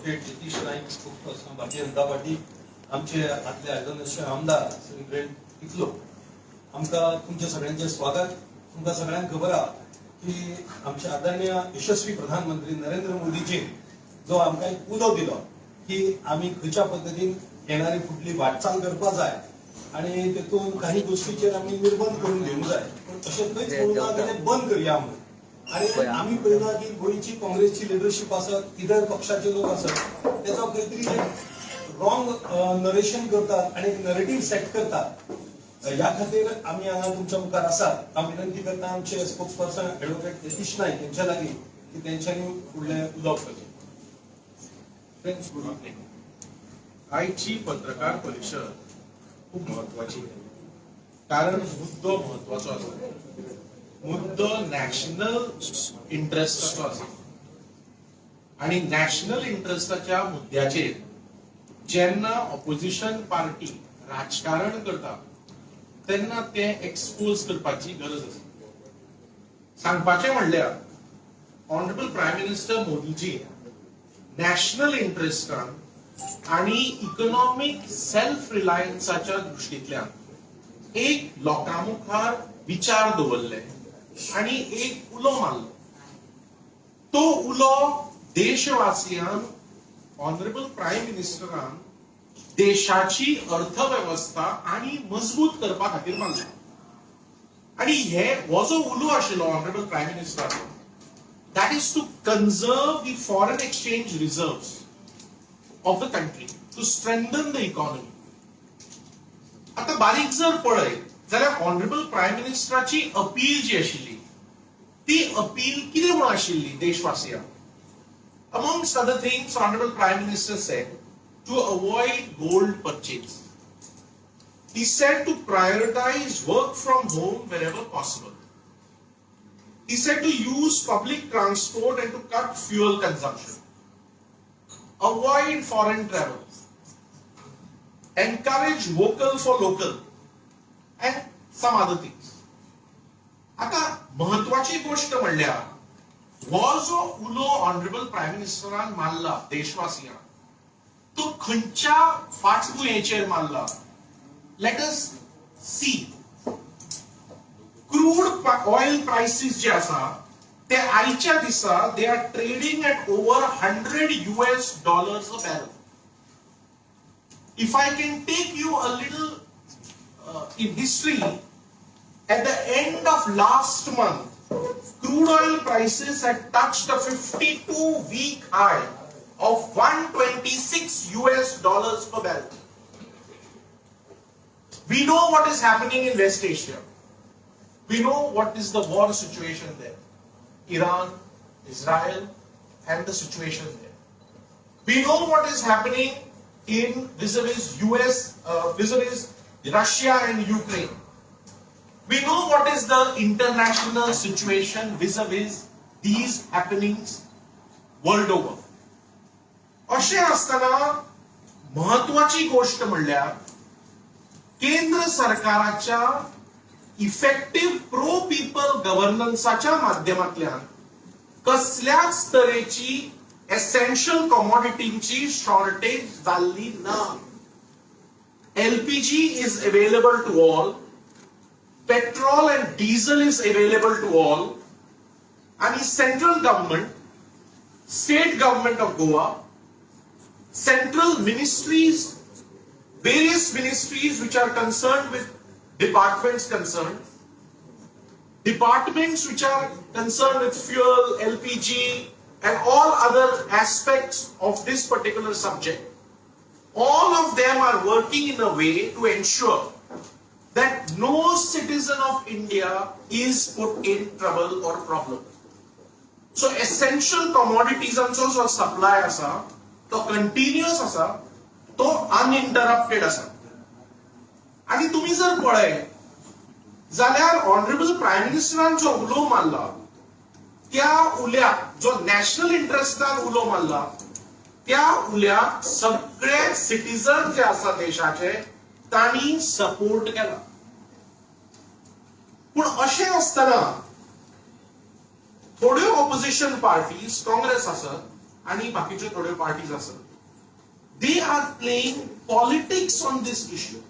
Advocate Yatish Naik, spokesperson, Bharatiya Janata party. आमचे आदले आल्दोनाचे आमदार श्री ग्रेट पिकलो, आमकां तुमच्या सगळ्यांचे स्वागत. तुमकां सगळ्यांक खबर आहा की आमचे आदरणीय यशस्वी प्रधानमंत्री नरेंद्र मोदीजी जो आमकां एक उलो दिलो की आमी खंयच्या पद्दतीन येणारी फुडली वाटचाल करपा जाय आणि तेतून काही गोष्टीचेर आमी निर्बंध करून घेवंक जाय, पूण अशें खंयच म्हणूंक ना की ते बंद करया म्हणून. आणि आमी पळयला की गोंयची काँग्रेसची लिडरशीप आसत, इतर पक्षाचे लोक आसत, तेचो खंय तरी एक रॉंग नरेशन करतात आणि एक नरेटीव सेट करतात. ह्या खातीर आमी हांगा तुमच्या मुखार आसात. हांव विनंती करता आमचे spokes person advocate Yatish Naik यांच्या लागीं की तेंच्यांनी फुडलें उलोवप करचें. Friends, good evening. आयची पत्रकार परिशद खूप महत्वाची, कारण मुद्दो महत्वाचो आसा. मुद्दो नॅशनल इंट्रस्टाचो आसा आणि नॅशनल इंट्रस्टाच्या मुद्द्याचेर जेन्ना ऑपोजिशन पार्टी राजकारण करता तेन्ना ते एक्सपोज करपाची गरज आसा. सांगपाचें म्हणल्यार, ऑनरेबल प्रायम मिनिस्टर मोदीजी नॅशनल इंट्रस्टान आणि इकॉनॉमिक सेल्फ रिलायन्साच्या दृश्टींतल्यान एक लोकां मुखार विचार दवरले आणि एक उलो मारलो. तो उलो देशवासियान, ऑनरेबल प्रायम मिनिस्टरान देशाची अर्थवेवस्था आणि मजबूत करपा खातीर मारला. आणि हे हो जो उलो आशिल्लो ऑनरेबल प्रायम मिनिस्टराचो, that is to conserve the foreign exchange reserves of the country, to strengthen the economy. आता बारीक जर पळयत जाल्यार ऑनरेबल प्रायम मिनिस्टराची अपील जी आशिल्ली, ती अपील कितें म्हणून आशिल्ली देशवासियांक? Amongst other things, Honorable Prime Minister said to avoid gold purchase. He said to prioritize work from home wherever possible. He said to use public transport and to cut fuel consumption. Avoid foreign travel. Encourage vocal for local and some other things. आता महत्वाची गोष्ट म्हणल्यार, हो जो उलो honourable prime मिनिस्टरान मारला देशवासियांक, तो खंयच्या फाटभुंयेचेर मारला? Let us see. Crude oil prices जे आसा ते आयच्या दिसा they are trading at over US$100 a barrel. If I can take you a little in history, at the end of last month, crude oil prices had touched a 52-week high of US$126 per barrel. We know what is happening in West Asia. We know what is the war situation there. Iran, Israel, and the situation there. We know what is happening in vis-a-vis US, vis-a-vis Russia and Ukraine. We know what is the international situation vis-a-vis these happenings world over. अशें आसतना महत्वाची गोष्ट म्हणल्यार, केंद्र सरकाराच्या effective pro people गव्हर्नन्साच्या माध्यमांतल्यान कसल्याच तरेची एसेन्शियल कॉमॉडिटींची शॉर्टेज जाल्ली ना. LPG is available to all, petrol and diesel is available to all, आणि central government, state government of Goa, central ministries, various ministries which are concerned with departments concerned, departments which are concerned with fuel, LPG, and all other aspects of this particular subject, all of them are working in a way to ensure that no citizen of India is put in trouble or problem. So essential commodities जो जो supply आसा तो continuous आसा, तो uninterrupted आसा. आणि तुम्ही जर पळयत जाल्यार ऑनरेबल प्रायम मिनिस्टरान जो उलो मारला, त्या उल्याक, जो नॅशनल इंट्रस्टान उलो मारला, त्या उल्याक सगळे सिटीजन जे आसा देशाचे तांणी सपोर्ट केला. पूण अशें आसतना थोड्यो ऑपोजिशन पार्टीज, काँग्रेस आसत आनी बाकीच्यो थोड्यो पार्टीज आसात, they are playing politics on this issue.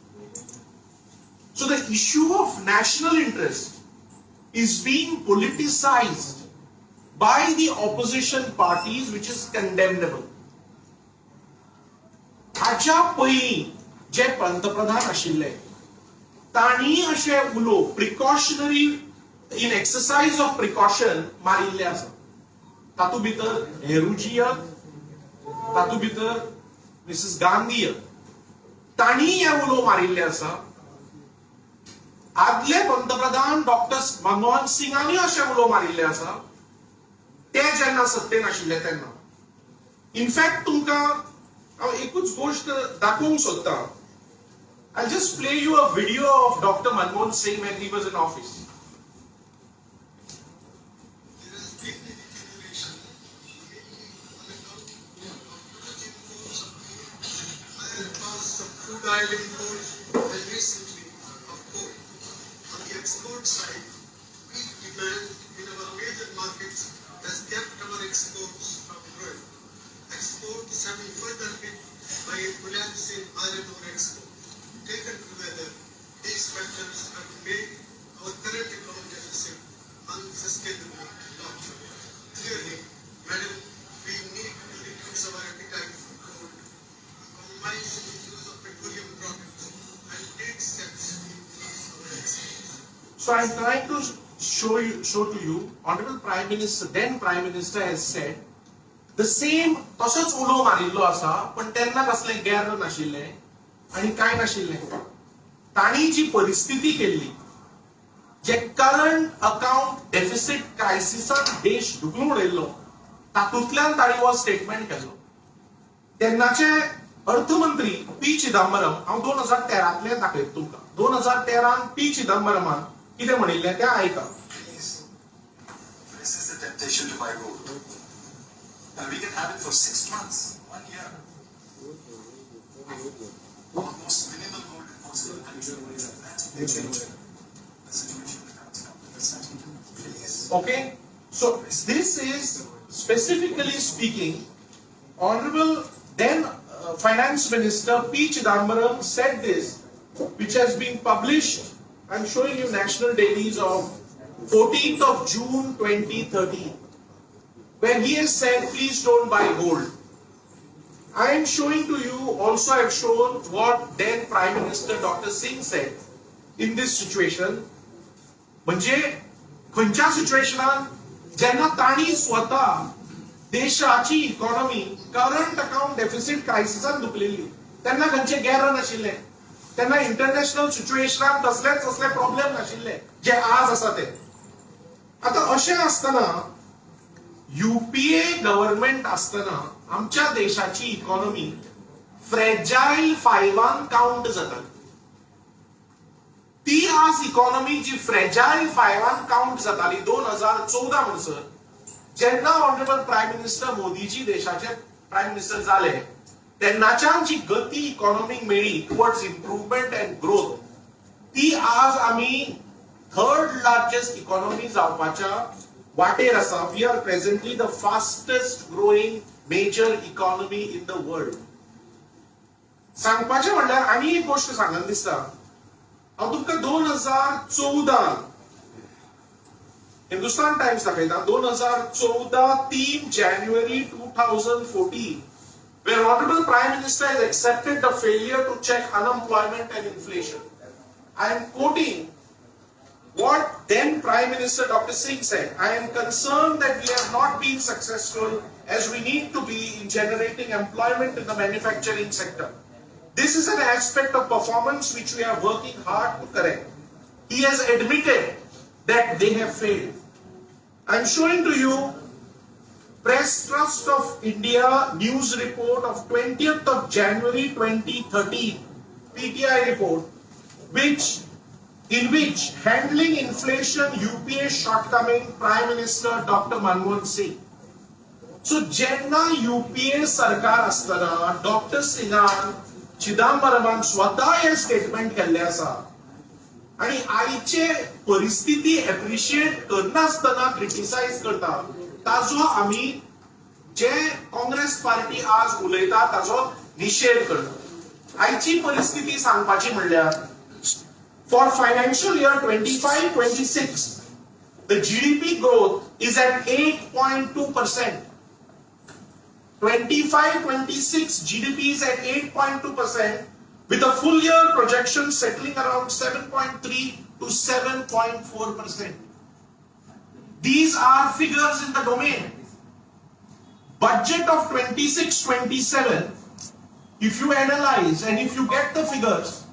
So the issue of national interest is being politicized by the opposition parties, which is condemnable. हाच्या पयलीं जे पंतप्रधान आशिल्ले तांणी अशे उलो precautionary, in exercise of precaution मारिल्ले आसा. तातूंत भितर नेहरूजी येत, तातूंत भितर मिसेस गांधी येत, तांणी हे उलो मारिल्ले आसा. आदले पंतप्रधान डॉक्टर मनमोहन सिंगांनी अशे उलो मारिल्ले आसा, ते जेन्ना सत्तेन आशिल्ले तेन्ना. इनफॅक्ट तुमकां हांव एकूच गोश्ट दाखोवंक सोदतां. I'll just play you a video of Dr. Manmohan Singh when he was in office. There has been a deterioration, mainly on account of huge imports of wheat, higher costs of crude oil imports, and recently of coal. On the export side, weak demand in our major markets has kept our exports from growing. Exports have been further hit by a collapse in iron ore export. Taken together, these factors have made our current account deficit unsustainable long term. Clearly, Madam, we need to reduce our appetite for gold, compromise in the use of petroleum products, and take steps to increase our exports. So I'm trying to show to you, Honorable Prime Minister, then Prime Minister has said the same, तसोच उलो मारिल्लो आसा, पण तेन्ना कसलें गेर नाशिल्लें आनी कांय नाशिल्लें. तांणी जी परिस्थिती केल्ली, जे करंट अकाउंट डेफिसीट क्रायसिसान देश धुकलून उडयल्लो, तातूंतल्यान तांणी हो स्टेटमेंट केल्लो. तेन्नाचे अर्थमंत्री पी चिदंबरम, हांव 2013तलें दाखयता तुमकां, 2013 पी चिदंबरमान कितें म्हणिल्लें तें आयका. Please resist the temptation to buy gold. Now we can have it for 6 months, one year. Almost minimal gold imports in the country. That's a big change. The situation in the current account deficit. Please. Okay, so this is specifically speaking, Honorable then Finance Minister P. Chidambaram said this, which has been published. I'm showing you national dailies of 14th of June 2013, where he has said, "Please don't buy gold." I am showing to you, also I have shown what then Prime Minister Dr. Singh said in this situation. म्हणजे खंयच्या सिच्युएशनान जेन्ना तांणी स्वता देशाची economy current account deficit क्रायसिसान धुकलेली, तेन्ना खंयचे गेर नाशिल्ले, तेन्ना इंटरनॅशनल सिच्युएशनान कसलेच कसले प्रॉब्लेम नाशिल्ले जे आज आसा ते. आता अशें आसतना, युपीए गव्हर्नमेंट आसतना आमच्या देशाची इकॉनॉमी फ्रेजायल फायवान काउंट जाताली. ती आज इकॉनॉमी जी फ्रेजायल फायवान काउंट जाताली 2014 म्हणसर, जेन्ना ऑनरेबल प्रायम मिनिस्टर मोदीजी देशाचे प्रायम मिनिस्टर जाले, तेन्नाच्यान जी गती इकॉनॉमीक मेळ्ळी टुवर्ड्स इम्प्रुवमेंट अँड ग्रोथ, ती आज आमी थर्ड लार्जेस्ट इकॉनॉमी जावपाच्या वाटेर आसा. We are presently the fastest growing major economy in the world. सांगपाचें म्हणल्यार आनी एक गोश्ट सांगन दिसता हांव तुमकां. 2014 हिंदुस्तान टायम्स दाखयता, 2014, 3 जानेवारी 2014, where Honorable Prime Minister has accepted the failure to check unemployment and inflation. I am quoting what then Prime Minister Dr. Singh said. "I am concerned that we have not been successful as we need to be in generating employment in the manufacturing sector. This is an aspect of performance which we are working hard to correct." He has admitted that they have failed. I am showing to you Press Trust of India news report of 20th of January 2013, PTI report, which in which "Handling inflation UPA shortcoming, Prime Minister Dr. Manmohan Singh." So जेन्ना UPA सरकार आसतना doctor सिंगान, चिदंबरमान स्वता हे statement केल्ले आसा आणि आयचे परिस्थिती एप्रिशिएट करनासतना क्रिटिसायज करता, ताजो आमी जे काँग्रेस पार्टी आज उलयता ताचो निशेध करता. आयची परिस्थिती सांगपाची म्हणल्यार for financial year 25-26 the GDP growth is at 8.2%. 25-26 GDP is at 8.2% with a full year projection settling around 7.3 to 7.4%. These are figures in the domain. Budget of 26-27, if you analyze and if you get the figures,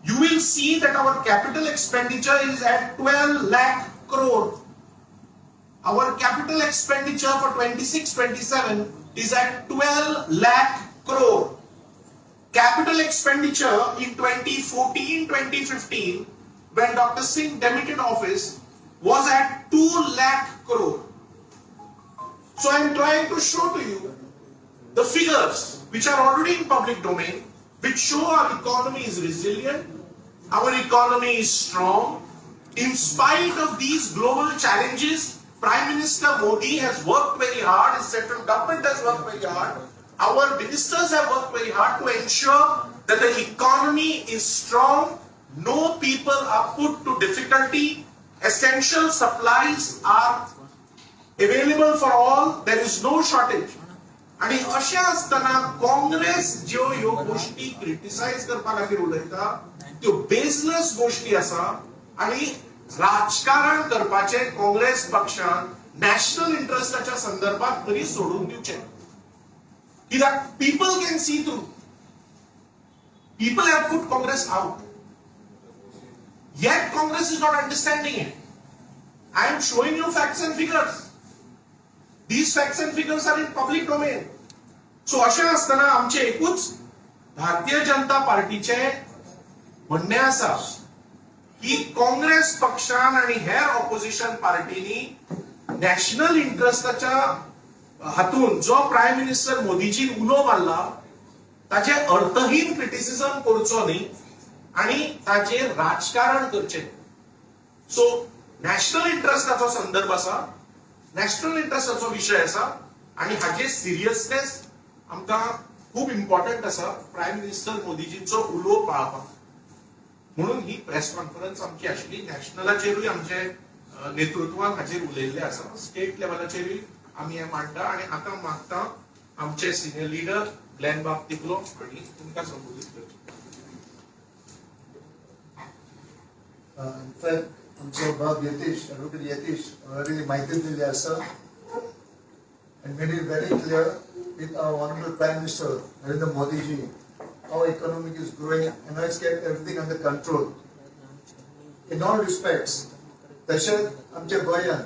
you will see that our capital expenditure is at 12 lakh crore. Our capital expenditure for 26-27 is at 12 lakh crore. Capital expenditure in 2014-2015, when Dr. Singh demitted office, was at 2 lakh crore. So I am trying to show to you the figures which are already in public domain, which show our economy is resilient, our economy is strong. In spite of these global challenges, Prime Minister Modi has worked very hard, his central government has worked very hard, our ministers have worked very hard to ensure that the economy is strong, no people are put to difficulty, essential supplies are available for all, there is no shortage. आणि अशें आसतना काँग्रेस ज्यो ह्यो गोष्टी criticise करपा खातीर उलयता त्यो बेसलेस गोष्टी आसा आणि राजकारण करपाचें काँग्रेस पक्षान नॅशनल इंट्रस्टाच्या संदर्भात तरी सोडून दिवचें, कित्याक people can see through. People have put Congress out, yet Congress is not understanding it. I am showing you facts and figures. These facts and figures are in public domain. So अशें आसतना आमचे एकूच भारतीय जनता पार्टीचे म्हणणें आसा की काँग्रेस पक्षान आनी हेर ऑपोजिशन पार्टींनी नॅशनल इंट्रस्टाच्या हातून जो प्रायम मिनिस्टर मोदीजीन उलो मारला ताचे अर्थहीन क्रिटिसिझम करचो न्ही आनी ताचेर राजकारण करचें. सो नॅशनल इंट्रस्टाचो संदर्भ आसा, नॅशनल इंट्रस्टाचो विशय आसा आनी हाचे सिरियसनेस आमकां खूब इम्पॉर्टंट आसा प्रायम मिनिस्टर मोदीजींचो उलो पाळपाक. म्हणून ही प्रेस कॉन्फरन्स आमची आशिल्ली. नॅशनलाचेरूय आमचे नेतृत्वान हाचेर उलयल्लें आसा, स्टेट लेवलाचेरूय आमी हें मांडटा आनी आतां मागता आमचे सिनियर लिडर ग्लॅन बाब तिकलो आनी तुमकां संबोधीत करचें. In fact, आमचो बाब यतीश, एडवोकेट यतीश already माहिती दिल्ली आसा and made it very clear with our honorable Prime Minister Narendra Modi ji, our economy is growing and has kept everything under control in all respects. तशेंच आमच्या गोंयांत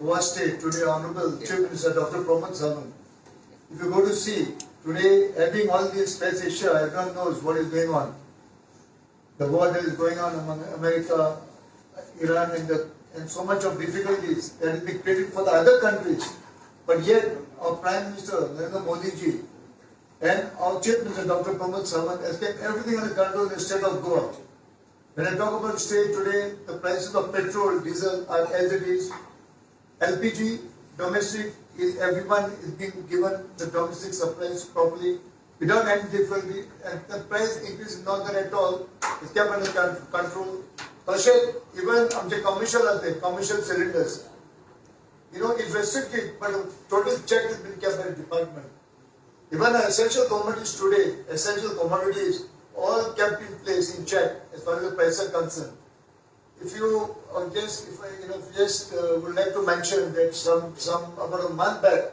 Goa state today, Honorable Chief Minister Dr. Pramod Sawant, if you go to see today, having all this West Asia, everyone knows what is going on. The war that is going on among America, Iran, and so much of difficulties that is being created for the other countries. But yet, our Prime Minister Narendra Modi ji and our Chief Minister Dr. Pramod Sawant has kept everything under control in the state of Goa. When I talk about state today, the prices of petrol, diesel are as it is. LPG, domestic, is everyone is being given the domestic supplies properly without any difficulty, and the price increase is not there at all. It's kept under control. तशेंच even आमचे commercial आसते, commercial cylinders, it's restricted, but total check has been kept by the department. Even essential commodities today, essential commodities, all kept in place, in check, as far as the price are concerned. If you just, if I, you know, just would like to mention that some about a month back,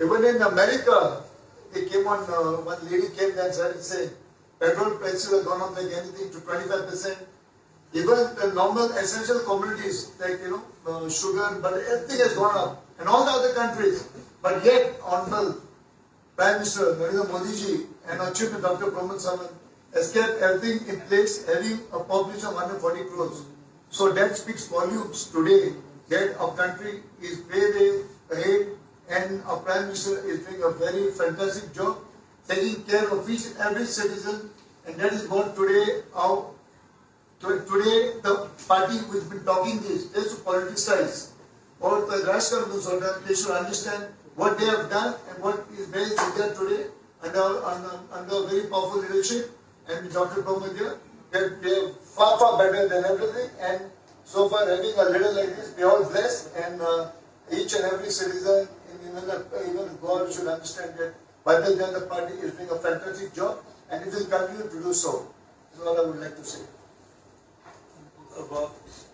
even in America, they came on, one lady came there and started saying, petrol prices have gone up like anything to 25%. Even the normal essential commodities like, sugar, but everything has gone up, and all the other countries. But yet, Honorable Prime Minister Narendra Modi ji and our Chief Dr. Pramod Sawant has kept everything in place, having a population of 140 crores. So that speaks volumes today that our country is way, way ahead, and our Prime Minister is doing a very fantastic job, taking care of each and every citizen, and that is what today our today the party who has been talking this, they should politicize or the Rashtrakuta, they should understand What they have done and what is where is India today under very powerful leadership and Dr. Pramod here, that they are far, far better than everything. And so far, having a leader like this, we are all blessed, and each and every citizen, in even God, should understand that Bharatiya Janata Party is doing a fantastic job, and it will continue to do so. This is all I would like to say.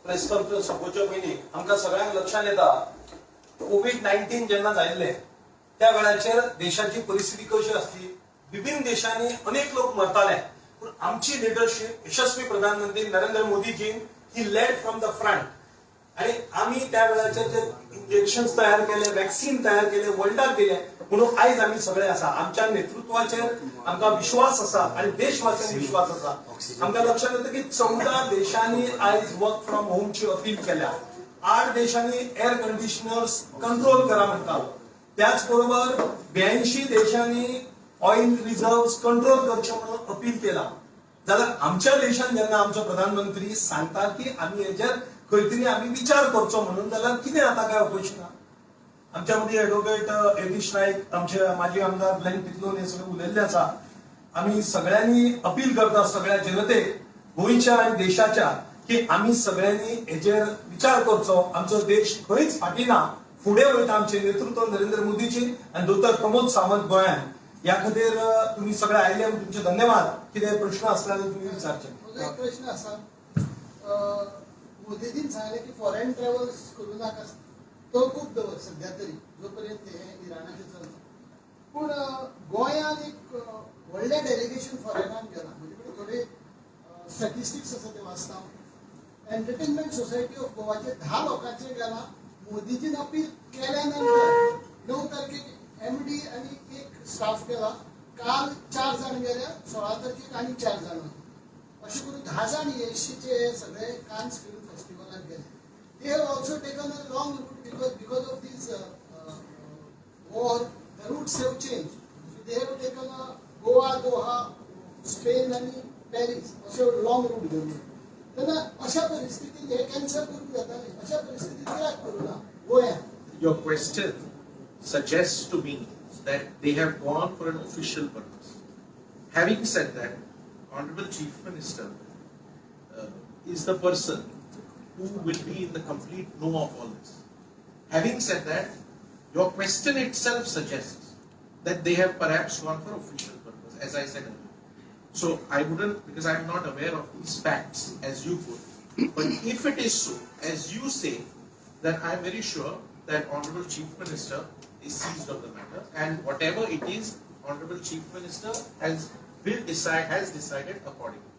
Press conference सोंपोवच्या पयलीं आमकां सगळ्यांक लक्षांत येता, Covid 19 जेन्ना जाल्लें त्या वेळाचेर देशाची परिस्थिती कशी आसली. विभिन्न देशांनी अनेक लोक मरताले, पूण आमची लिडरशीप, यशस्वी प्रधानमंत्री Narendra मोदीजीन, he led from the front आणि आमी त्या वेळाचेर जे इंजेक्शन तयार केले, वॅक्सिन तयार केले, वर्ल्डाक दिले, म्हणून आयज आमी सगळे आसा. आमच्या नेतृत्वाचेर आमकां विश्वास आसा आणि देशवासियांक विश्वास आसा. आमकां लक्षात येता की 14 देशांनी आयज वर्क फ्रॉम होमची अपील केल्या. आठ देशांनी एअर कंडिशनर्स कंट्रोल करा म्हणटा. त्याच बरोबर 82 देशांनी ऑयल रिझर्व कंट्रोल करचे म्हणून अपील केला. जाल्यार आमच्या देशान जेन्ना आमचो प्रधानमंत्री सांगता की आमी हेजेर खंय तरी आमी विचार करचो म्हणून, जाल्यार कितें जाता काय ऑपोजिशनाक? आमच्या मदीं एडवोकेट यतीश नायक, आमचे माजी आमदार ग्लेन पितलोन हे सगळे उलयल्ले आसा. आमी सगळ्यांनी अपील करता सगळ्या जनतेक, गोंयच्या आनी देशाच्या, की आमी सगळ्यांनी हेजेर विचार करचो. आमचो देश खंयच फाटीं ना, फुडें वयता आमचें नेतृत्व नरेंद्र मोदीजी आनी दोतोर प्रमोद सावंत गोंयान. ह्या खातीर तुमी सगळे आयले म्हणून तुमचे धन्यवाद. कितें प्रश्न आसल्यार तुमी विचारचे. म्हजो एक प्रश्न आसा. मोदीजीन सांगलें की फॉरेन ट्रॅव्हल्स करूं नाका, तो खूब दवर सध्या तरी, जो पर्यंत हें इराणाचें चलता. पूण गोंयान एक व्हडलें डेलिगेशन फॉरेनान गेलां. म्हजे कडेन थोडे स्टॅटिस्टिक्स आसा, ते वाचता हांव. एंटरटेनमेंट सोसायटी ऑफ गोवाचे 10 लोकांचेर गेलां. मोदीजीन अपील केल्या नंतर 9 तारखेक एमडी आनी एक स्टाफ गेला. काल चार जाण गेल्या, 16 तारखेक आनी चार जाण वता. अशें करून 10 जाण ईएससीचे सगळे कान्स फिल्म फेस्टिवलाक गेले. They have also taken a long route because of this war, the routes have changed. They have taken a Goa, Doha, Spain आनी पॅरीस अशें लॉंग रूट घेवन गेले. तेन्ना अशा परिस्थितीत हे कॅन्सल करूंक जाताले. अशा परिस्थितीत कित्याक करूं ना गोंयांत? Your question suggests to me that they have gone for an official purpose. Having said that, Honorable Chief Minister is the person who will be in the complete know of all this. Having said that, your question itself suggests that they have perhaps gone for official purpose, as I said earlier. So I wouldn't, because I am not aware of these facts as you put. But if it is so, as you say, then I am very sure that Honorable Chief Minister is seized of the matter, and whatever it is, Honorable Chief Minister has will decide has decided accordingly.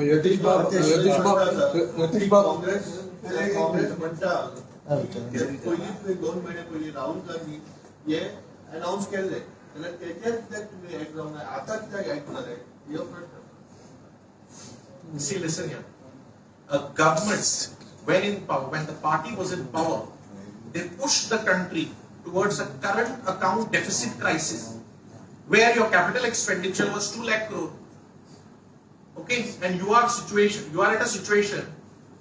Yatish बाब, यतीश बाब, यतीश बाब. काँग्रेस काँग्रेस म्हणटा, पयलींच 2 म्हयने पयलीं राहुल गांधी हे announce केल्ले, जाल्यार तेचेर कित्याक तुमी एक्ट जावंक ना? आतां कित्याक एक्ट जाले, हो प्रश्न. See, listen here. A government, when in power, when the party was in power, they pushed the country towards a current account deficit crisis, where your capital expenditure was 2 lakh crore. Okay, and you are at a situation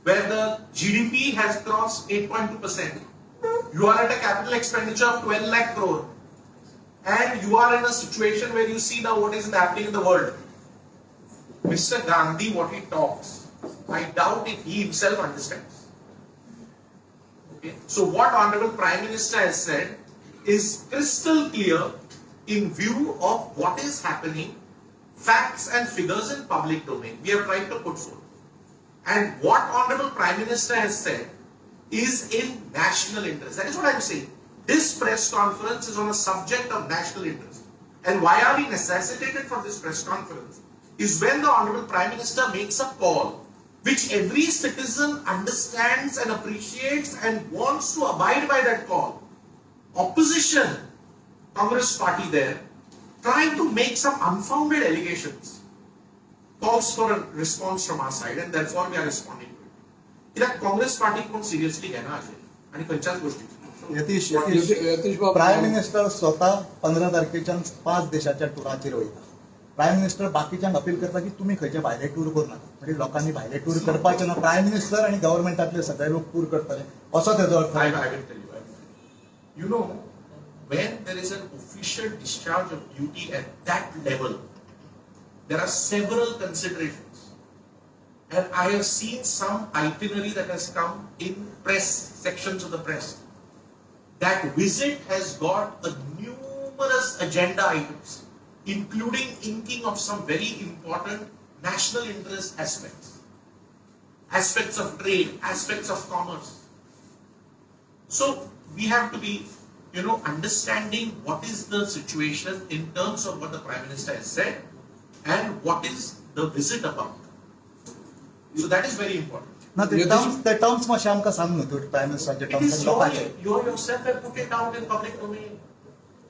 where the GDP has crossed 8.2%. You are at a capital expenditure of 12 lakh crore. And you are in a situation where you see now what is happening in the world. Mr. Gandhi, what he talks, I doubt if he himself understands. Okay? So what Honorable Prime Minister has said is crystal clear in view of what is happening, facts and figures in public domain. We have tried to put forth. And what Honorable Prime Minister has said is in national interest. That is what I'm saying. This press conference is on a subject of national interest. And why are we necessitated for this press conference? Is when the Honorable Prime Minister makes a call which every citizen understands and appreciates and wants to abide by that call. Opposition, Congress party there, trying to make some unfounded allegations, calls for a response from our side, and therefore we are responding to it. कित्याक Congress party कोण seriously घेना अशें आनी खंयच्याच गोष्टी. यतीश, यतीश. यतीश बाब. Prime minister स्वता 15 तारखेच्यान पांच देशाच्या टुराचेर वयता. प्रायम मिनिस्टर बाकीच्यांक अपील करता की तुमी खंयचे भायले टूर करूं नाका. म्हणजे लोकांनी भायले टूर करपाचे ना, प्रायम मिनिस्टर आणि गव्हर्मेंटातले सगळे लोक टूर करतले, असो तेजो अर्थ. I will tell you. I will tell you. You know, When there is an official discharge of duty at that level, there are several considerations. And I have seen some itinerary that has come in press, sections of the press. That visit has got a numerous agenda items, including inking of some very important national interest aspects. Aspects of trade, aspects of commerce. So we have to be understanding what is the situation in terms of what the Prime Minister has said and what is the visit about. So that is very important. ना, ते terms, ते terms मातशे आमकां सांग न्हू तूं, prime मिनिस्टराचे It terms is your, लोकांचे. You yourself have put it out in public domain.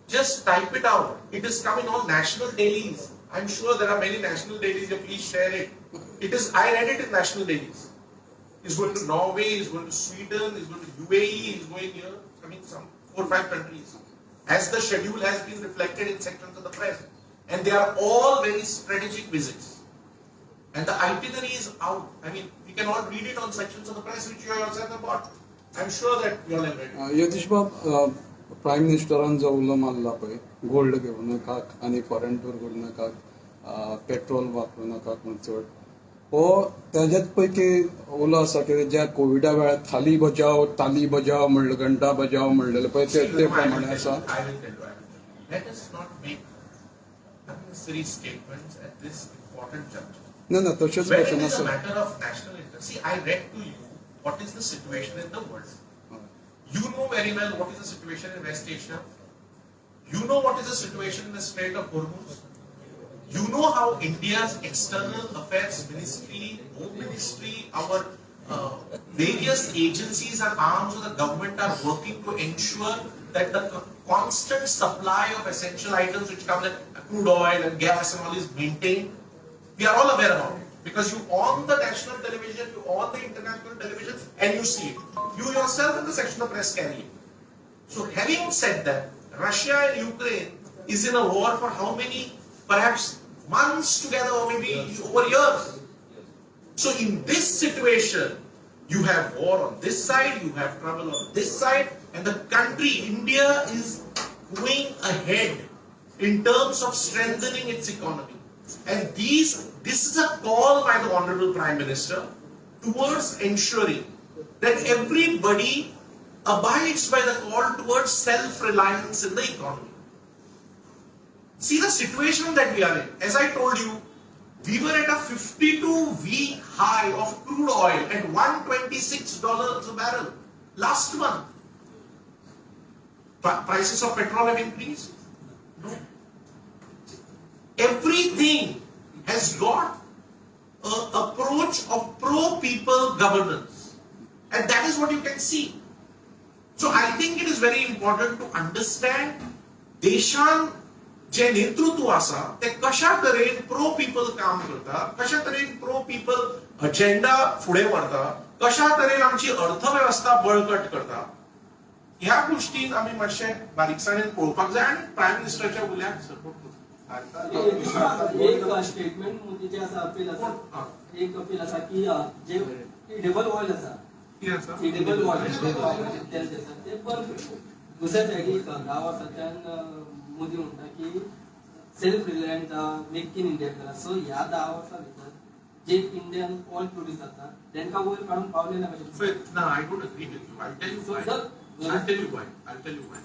Just type it out. It is coming on national dailies. I'm sure there are many national dailies. You please share it. It is. I read it in national dailies. He's going to Norway. He's going to Sweden. He's going to UAE. He's going here. I mean, some 4 or 5 countries. As the schedule has been reflected in sections of the press, and they are all very strategic visits. And the itinerary is out. I mean, we can all read it on sections of the press which you yourself have bought. I'm sure that you all have read it. Yatish बाब, prime मिनिस्टरान जो उलो मारला पळय, gold घेवं नाकात आनी foreign tour करूं नाकात, पेट्रोल वापरूं नाकात म्हूण चड, हो तेज्याच पैकी उलो आसा की ज्या कोविडा वेळार थाली बजाव, ताली बजाव म्हणलं, घंटा बजाव म्हणलेले पळय, ते ते प्रमाणे आसा. I will tell you. I will tell you. Let us not make unnecessary statements at this important juncture. ना ना, तशेंच When भशेन it is a आसा. Matter of national interest, see, I read to you what is the situation in the world. You know very well what is the situation in West Asia. You know what is the situation in the Strait of Hormuz. You know how India's External Affairs Ministry, Home Ministry, our various agencies and arms of the government are working to ensure that the constant supply of essential items which come like crude oil and gas and all is maintained. We are all aware about it because you on the national television, you on the international television, and you see it. You yourself in the section of press carry it. So having said that, Russia and Ukraine is in a war for how many, perhaps months together or maybe over years. So in this situation, you have war on this side, you have trouble on this side, and the country, India, is going ahead in terms of strengthening its economy. And this is a call by the Honorable Prime Minister towards ensuring that everybody abides by the call towards self-reliance in the economy. See the situation that we are in. As I told you, we were at a 52-week high of crude oil at $126 a barrel last month. Prices of petrol have increased? No. Everything has got a approach of pro-people governance. And that is what you can see. So I think it is very important to understand देशान जे नेतृत्व आसा ते कशा तरेन pro people काम करता, कशा तरेन प्रो पीपल अजेंडा फुडें व्हरता, कशा तरेन आमची अर्थवेवस्था बळकट करता, ह्या गोष्टीन आमी मातशें बारीकसाणेन पळोवपाक जाय आनी प्रायम मिनिस्टराच्या उल्याक सपोर्ट करता. एक स्टेटमेंट मोदीचे आसा, अपील आसा, एक अपील आसा की जे इडेबल ऑयल आसा, कितें आसा? इडेबल ऑयल, तेल जे आसा ते बंद करचें. दुसऱ्या सायडीक 10 वर्साच्यान मोदी म्हणटा की self reliant, make in India करा. सो ह्या 10 वर्सां भितर जे इंडियन ऑयल प्रोड्यूस जाता तेंकां वयर काडूंक पावले ना कशें? No, I don't agree with you. I'll tell you why. I'll tell you why. I'll tell you why.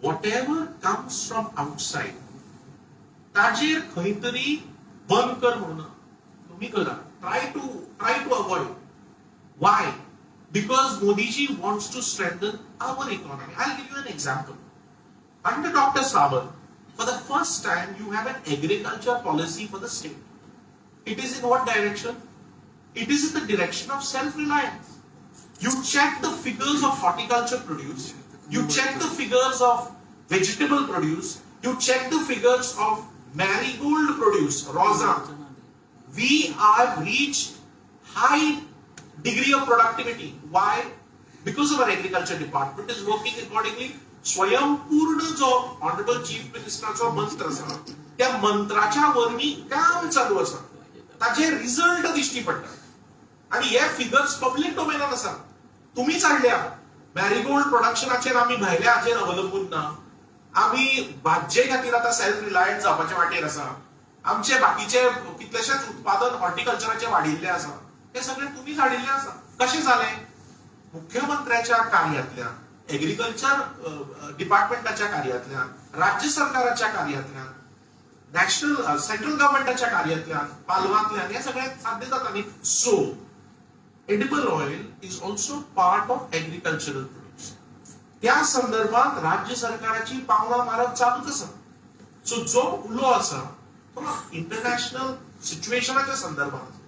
Whatever comes from outside, ताजेर खंय तरी बंद कर म्हणून कमी करा. Try to avoid. Why? Because Modiji wants to strengthen our economy. I'll give you an example. Under Dr. Sawant, for the first time, you have an agriculture policy for the state. It is in what direction? It is in the direction of self-reliance. You check the figures of horticulture produce, you check the figures of vegetable produce, you check the figures of marigold produce, rosa. We have reached high degree of productivity. Why? Because our agriculture department is working accordingly. स्वयंपूर्ण जो honourable chief मिनिस्टराचो मंत्र आसा, त्या मंत्राच्या वरवीं काम चालू आसा, ताचे रिझल्ट दिश्टी पडटा आनी हे फिगर्स पब्लीक डोमेनान आसा, तुमीच हाडल्या. मॅरीगोल्ड प्रोडक्शनाचेर आमी भायल्या हाचेर अवलंबून ना. आमी भाजये खातीर आतां सेल्फ रिलायंट जावपाच्या वाटेर आसा. आमचे बाकीचे कितलेशेच उत्पादन हॉर्टिकल्चराचे वाडिल्ले आसा. हे सगळे तुमीच हाडिल्ले आसा. कशें जालें? मुख्यमंत्र्याच्या कार्यांतल्यान, एग्रीकल्चर डिपार्टमेंटाच्या कार्यांतल्यान, राज्य सरकाराच्या कार्यांतल्यान, नॅशनल सेंट्रल गव्हर्मेंटाच्या कार्यांतल्यान, पालवांतल्यान हे सगळें साध्य जाता न्ही. So edible oil is also part of agricultural produce. त्या संदर्भात राज्य सरकाराची पावलां मारप चालूच आसा. सो जो उलो आसा तो इंटरनॅशनल सिच्युएशनाच्या संदर्भात आसा.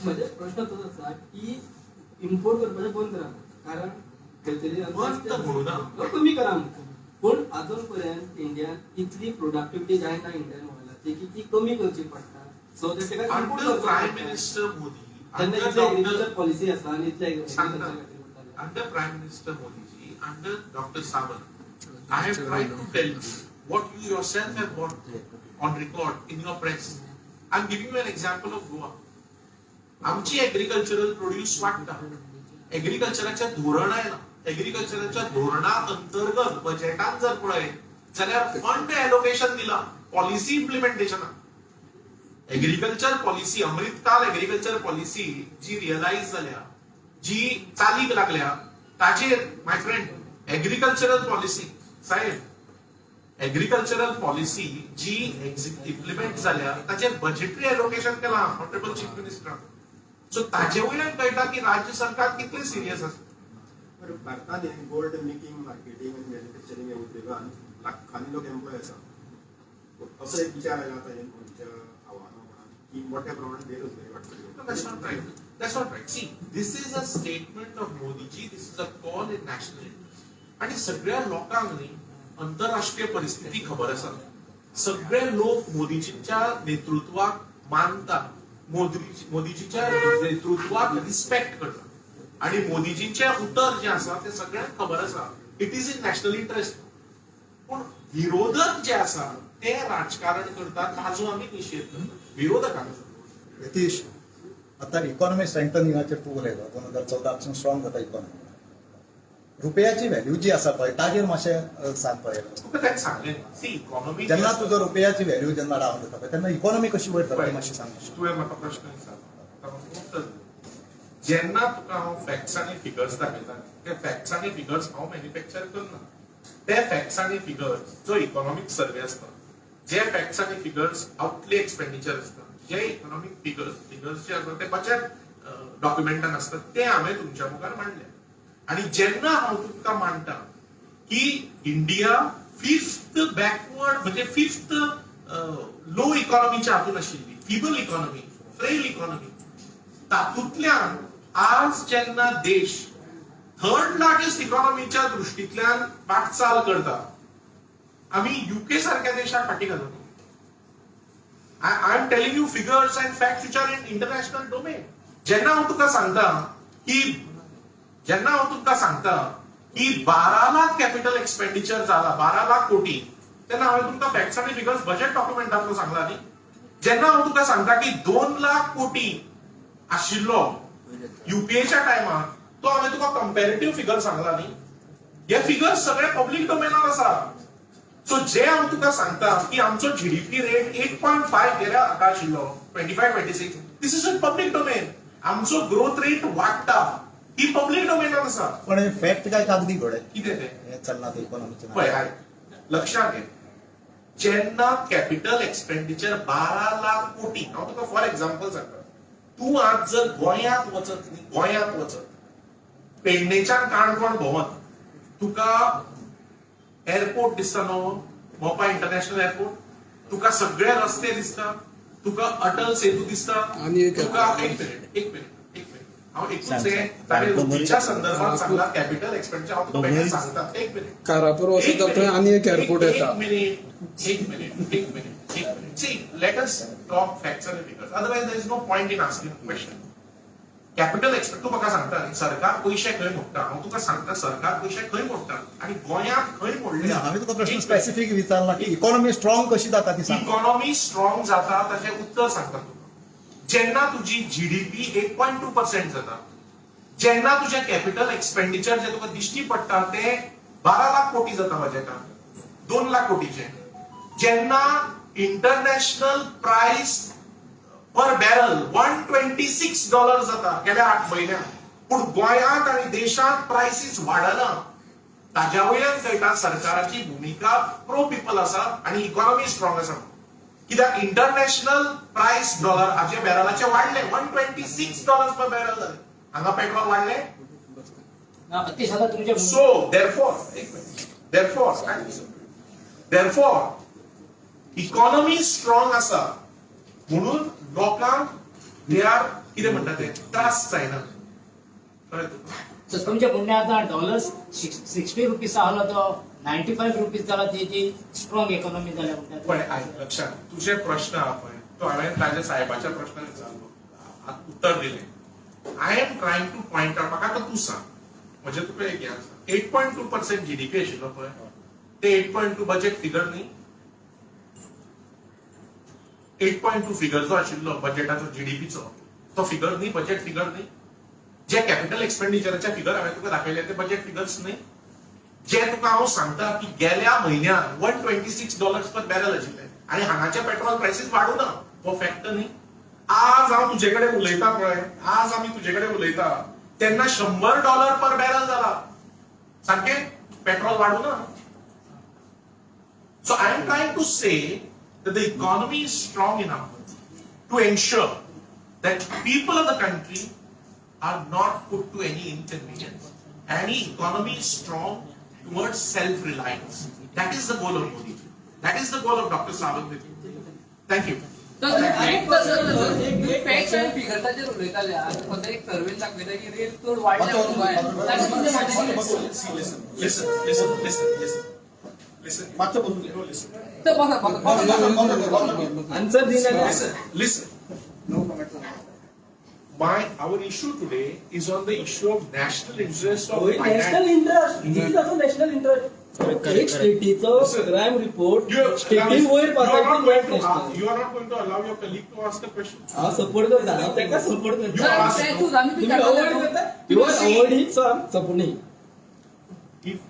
म्हणजे प्रश्न तोच आसा की इम्पोर्ट करपाचें बंद करा, कारण खंय तरी बंद म्हणू ना. कमी करा आमकां. पूण अजून पर्यंत इंडियान इतली प्रोडक्टिविटी जायना इंडियन ऑयलाची की ती कमी करची पडटा. सो ते ताका इम्पोर्ट अंडर करचो प्रायम पडटा. मिनिस्टर मोदी, तेन्ना अंडर इतली एग्रीकल्चर डॉक्टर पॉलिसी आसा आनी इतले सांगता. एग्रीकल्चर खातीर म्हणटाले. Under Prime Minister Modi ji, under Dr. Sawant, I have tried to tell you what you yourself have got on record in your press. I'm giving you an example of Goa. आमची agricultural produce वाडटा. एग्रीकल्चराच्या धोरण आयला. एग्रीकल्चराच्या धोरणा अंतर्गत बजेटान जर पळयत जाल्यार fund allocation दिला पॉलिसी इम्प्लिमेंटेशनाक. Agriculture policy, Amritkaal agriculture policy जी रियलायज जाल्या, जी चालीक लागल्या, ताचेर my friend agricultural policy Saheb, agricultural policy ji implement जाल्या ताचेर बजेटरी एलोकेशन केलां ऑनरेबल चीफ मिनिस्टर. सो ताचे वयल्यान कळटा की राज्य सरकार कितलें सिरियस आसा. बरं, भारतांत हे गोल्ड मेकिंग, मार्केटिंग आनी मॅन्युफॅक्चरिंग ह्या उद्देगान लाखांनी लोक एम्प्लॉय आसा. असो एक विचार आयला आतां हे मोदीच्या आव्हाना उपरांत की मोठ्या प्रमाणात बेरोजगारी वाडटली. No, that's not right. That's not right. See, this is a statement of Modi ji. This is a call in national interest. आणि सगळ्या लोकांक न्ही अंतरराष्ट्रीय परिस्थिती खबर आसा. सगळे लोक मोदीजींच्या नेतृत्वाक मानतात, मोदीजीच्या नेतृत्वाक रिस्पेक्ट करतात आणि मोदीजींचे उतर जे आसा ते सगळ्यांक खबर आसा. It is in national interest. पूण विरोधक जे आसा ते राजकारण करतात, ताजो आमी निशेध करतात विरोधकांचो. यतीश, आता इकॉनॉमी स्ट्रेंथनिंगाचेर तूं उलयलो. 2014 पासून स्ट्रॉंग जाता इकॉनॉमी. रुपयाची व्हॅल्यू जी आसा पळय, ताजेर मातशें सांग पळय. तुका तें सांगलें, सी, इकॉनॉमी जेन्ना तुजो रुपयाची व्हॅल्यू जेन्ना डावन जाता पळय, तेन्ना इकॉनॉमी कशी वयर जाता ती मातशी सांग मातशें. तुवें म्हाका प्रश्न विचारला, ताका उत्तर दिलें. जेन्ना तुका हांव फॅक्ट्स आनी फिगर्स दाखयता, ते फॅक्ट्स आनी फिगर्स हांव मॅन्युफॅक्चर करना. ते फॅक्ट्स आनी फिगर्स जो इकॉनॉमीक सर्वे आसता, जे फॅक्ट्स आनी फिगर्स आउटले एक्सपेंडिचर आसता, जे इकॉनॉमीक फिगर्स जे आसता ते बजेट डॉक्युमेंटान आसता, ते हांवें तुमच्या मुखार मांडले. आनी जेन्ना हांव तुमकां मांडटा की इंडिया फिफ्थ बॅकवर्ड, म्हणजे फिफ्थ लो इकॉनॉमीच्या हातून आशिल्ली, फिबल इकॉनॉमी, फ्रेल इकॉनॉमी, तातूंतल्यान आज जेन्ना देश थर्ड लार्जेस्ट इकॉनॉमीच्या दृश्टींतल्यान वाटचाल करता, आमी युके सारक्या देशाक फाटी घालून. I am telling you figures and fact which are in international domain. जेन्ना हांव तुमकां सांगता की 12 लाख कॅपिटल एक्सपेंडिचर जाला, 12 लाख कोटी, तेन्ना हांवें तुमकां फॅक्ट्स आनी फिगर्स बजेट डॉक्युमेंटांतलो सांगला न्ही. जेन्ना हांव तुमकां सांगता की 2 लाख कोटी आशिल्लो युपीएच्या टायमार, तो हांवें तुका कंपॅरेटिव्ह फिगर सांगला न्ही. हे फिगर्स सगळे पब्लीक डोमेनार आसा. सो जे हांव तुका सांगता की आमचो जीडीपी रेट 8.5 गेल्या हाका आशिल्लो 25-26, this is in public domain. आमचो ग्रोथ रेट वाडटा ही पब्लीक डोमेनात आसा. पण हे फॅक्ट काय कागदी घोडे? कितें तें? हे चलना ते इकॉनॉमीचे. पळय, आयक, लक्षात घे, जेन्ना कॅपिटल एक्सपेंडिचर 12 लाख कोटी, हांव तुका फॉर एक्झाम्पल सांगता, तूं आज जर गोंयांत वचत न्ही, गोंयांत वचत, पेडणेच्यान काणकोण भोंवत, तुका एअरपोर्ट दिसता नवो, मोपा इंटरनॅशनल एअरपोर्ट, तुका सगळे रस्ते दिसता, तुका अटल सेतू दिसता. आनी एक तुका, एक मिनिट, एक मिनिट, एक मिनिट, हांव एकूच हे ताणें रुपीच्या संदर्भात सांगला कॅपिटल एक्सपेंडिचर, हांव तुका बेगीन सांगता, एक मिनिट. कारापूर वचत जाल्यार थंय आनी एक एअरपोर्ट येता. एक मिनिट, एक मिनिट, एक मिनिट, एक minute. See, let us talk facts and figures, otherwise there is no point in asking question. Capital expend, तूं म्हाका सांगता न्ही सरकार पयशे खंय मोडटा, हांव तुका सांगता सरकार पयशे खंय मोडटा आनी गोंयांत खंय मोडले. हांवें तुका प्रश्न स्पेसिफीक विचारला की इकॉनॉमी स्ट्रॉंग कशी जाता ती सांग. इकॉनॉमी स्ट्रॉंग जाता ताचें उत्तर सांगता तुका. जेन्ना तुजी जीडीपी 8.2% जाता, जेन्ना तुजें कॅपिटल एक्सपेंडिचर जे तुका दिश्टी पडटा ते 12 लाख कोटी जाता बजेटात, 2 लाख कोटीचे. जेन्ना international price per barrel $126 जाता गेल्या 8 म्हयन्यांत, पूण गोंयांत आनी देशांत प्रायसीस वाडना, ताज्या वयल्यान कळटा सरकाराची भुमिका प्रो पिपल आसा आनी इकॉनॉमी स्ट्रॉंग आसा. कित्याक इंटरनॅशनल प्रायस डॉलर हाचे बॅरलाचे वाडले, $126 per barrel जाले. हांगा पेट्रोल वाडले? ना, अतिश, आता तुमच्या So therefore, therefore, economy strong आसा म्हणून लोकांक they are कितें म्हणटा ते त्रास जायना. कळ्ळें तुका? तर तुमच्या म्हणणे आता डॉलर 60 रुपीज आहलो तो 95 रुपीज जाला, तेजी स्ट्रॉंग इकॉनॉमी जाल्या पळय, म्हणटा. आयक, लक्षात, तुजे प्रश्न आहा पळय तो हांवें ताज्या साहेबाच्या प्रश्नाक विचारलो, उत्तर दिलें. I am trying to point out, म्हाका आतां तूं सांग, म्हजें तुका एक हें आसा, 8.2% जीडीपी आशिल्लो पळय, ते 8.2 बजेट फिगर न्ही? 8.2 फिगर जो आशिल्लो बजेटाचो, जीडीपीचो, तो फिगर न्ही? बजेट फिगर न्ही? जे कॅपिटल एक्सपेंडिचराचे फिगर हांवें तुका दाखयले ते बजेट फिगर्स न्ही? जे तुका हांव सांगता की गेल्या म्हयन्यात $126 per barrel आशिल्ले आणि हांगाचे पेट्रोल प्रायसीस वाडू ना, हो फॅक्ट न्ही? आज हांव तुजे कडेन उलयता पळय, आज आमी तुजे कडेन उलयता तेन्ना 100 डॉलर पर बॅरल जाला. सारकें पेट्रोल वाडू ना. So I am trying to say that the economy is strong enough to ensure that people of the country are not put to any inconvenience. And the economy is strong towards self-reliance. That is the goal of Modi. That is the goal of Dr. Sawant. Thank you. Facts आनी फिगर्साचेर उलयताले. आतां सद्या एक सर्वेन दाखयता की rate चड वाडल्या म्हणून गोंयांत. ताचें तुमचें म्हणणें कितें? See, listen, listen, listen, listen, listen. Listen. मातसो बसून घे. No, listen. तर बसा, बसा, बसा. आन्सर दिना. Listen, listen. My our issue today is on the issue of national interest of finance. National interest, this is also national interest. एक स्टेटीचो crime report स्टेटीन वयर You are not going to पातळटा. You are not going to allow your colleague to ask the question. हांव support करता, हांव ताका support You करता. ask. तें आमी तुम्ही अवॉइड करता, you are avoiding, so I am supporting. If you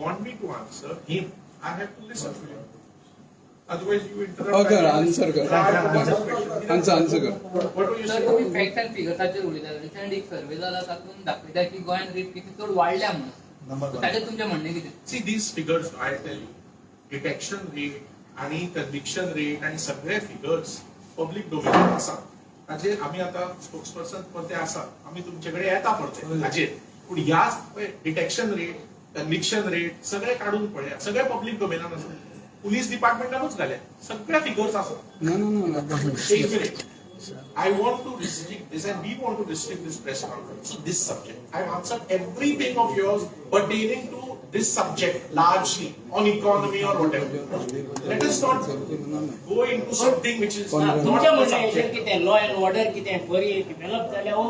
want me to answer him, I have to listen to him. Otherwise, you interrupt. हो, कर, answer कर. I have to ask the question. Answer, answer कर. What were you sir, saying? तुम्ही fact आनी फिगर्साचेर उलयताले. Recent एक survey जाला, तातूंत दाखयता की गोंयांत रेट कितें चड वाडल्या म्हणून. Number one. ताचेर तुमचें म्हणणें कितें? See, these figures, I tell you, detection rate आणि कन्विक्शन रेट आणि सगळे फिगर्स पब्लिक डोमेनात आसा. ताचेर आमी आतां स्पोक्स पर्सन पण ते आसा, आमी तुमचे कडेन येता परते हाचेर. पूण ह्याच डिटेक्शन रेट, कन्विक्शन रेट सगळे काडून पळया, सगळे पब्लिक डोमेनात आसा. पुलीस डिपार्टमेंटानूच घाल्या, सगळे फिगर्स आसा. ना ना ना. एक minute. I want to restrict this and we want to restrict this press conference to this subject. I've answered everything of yours pertaining to this subject largely on economy or whatever. Let us not go into something which is not तुमच्या the म्हणणें हेचेर subject. कितें, law and order कितें बरी develop जाल्या वो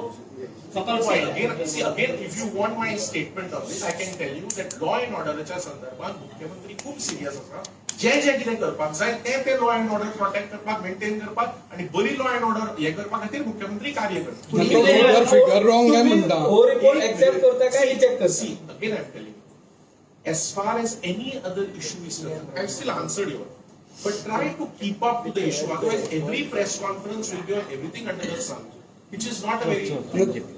सकल See, पडल्या? again, see, again, if you want my statement on this, I can tell you that law and orderच्या संदर्भात मुख्यमंत्री खूप सिरियस आसा. जे जे कितें करपाक जाय ते ते लॉ अँड ऑर्डर प्रोटेक्ट करपाक, मेंटेन करपाक आणि बरी लॉ अँड ऑर्डर हे करपा खातीर मुख्यमंत्री कार्य करता. फिगर रॉंग आहे म्हणटा. हो, रिपोर्ट एक्सेप्ट करता काय रिजेक्ट करता? See, again I'm telling you, as far as any other issue is concerned, I've still answered you. But try to keep up to the issue. Otherwise, every press conference will be on everything under the sun, which is not a very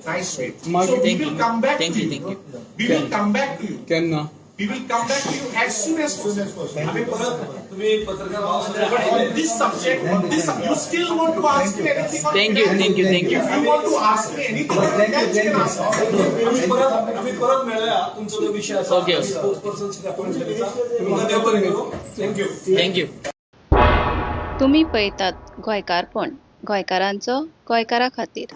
nice way. So we will come back to you. We will come back to you. केन्ना? We will come back to you as soon as possible. आम्ही परत तुम्ही पत्रकार But on this subject, on this, you still want to ask me anything on Thank you, thank you, thank you. If you want to ask me anything, then you can ask. आम्ही परत मेळूया. तुमचो जो विषय आसा Okay. Sports person appoint तुमकां देव बरें करूं. Thank you. Thank you. तुमी पळयतात गोंयकारपण, गोंयकारांचो गोंयकारा खातीर.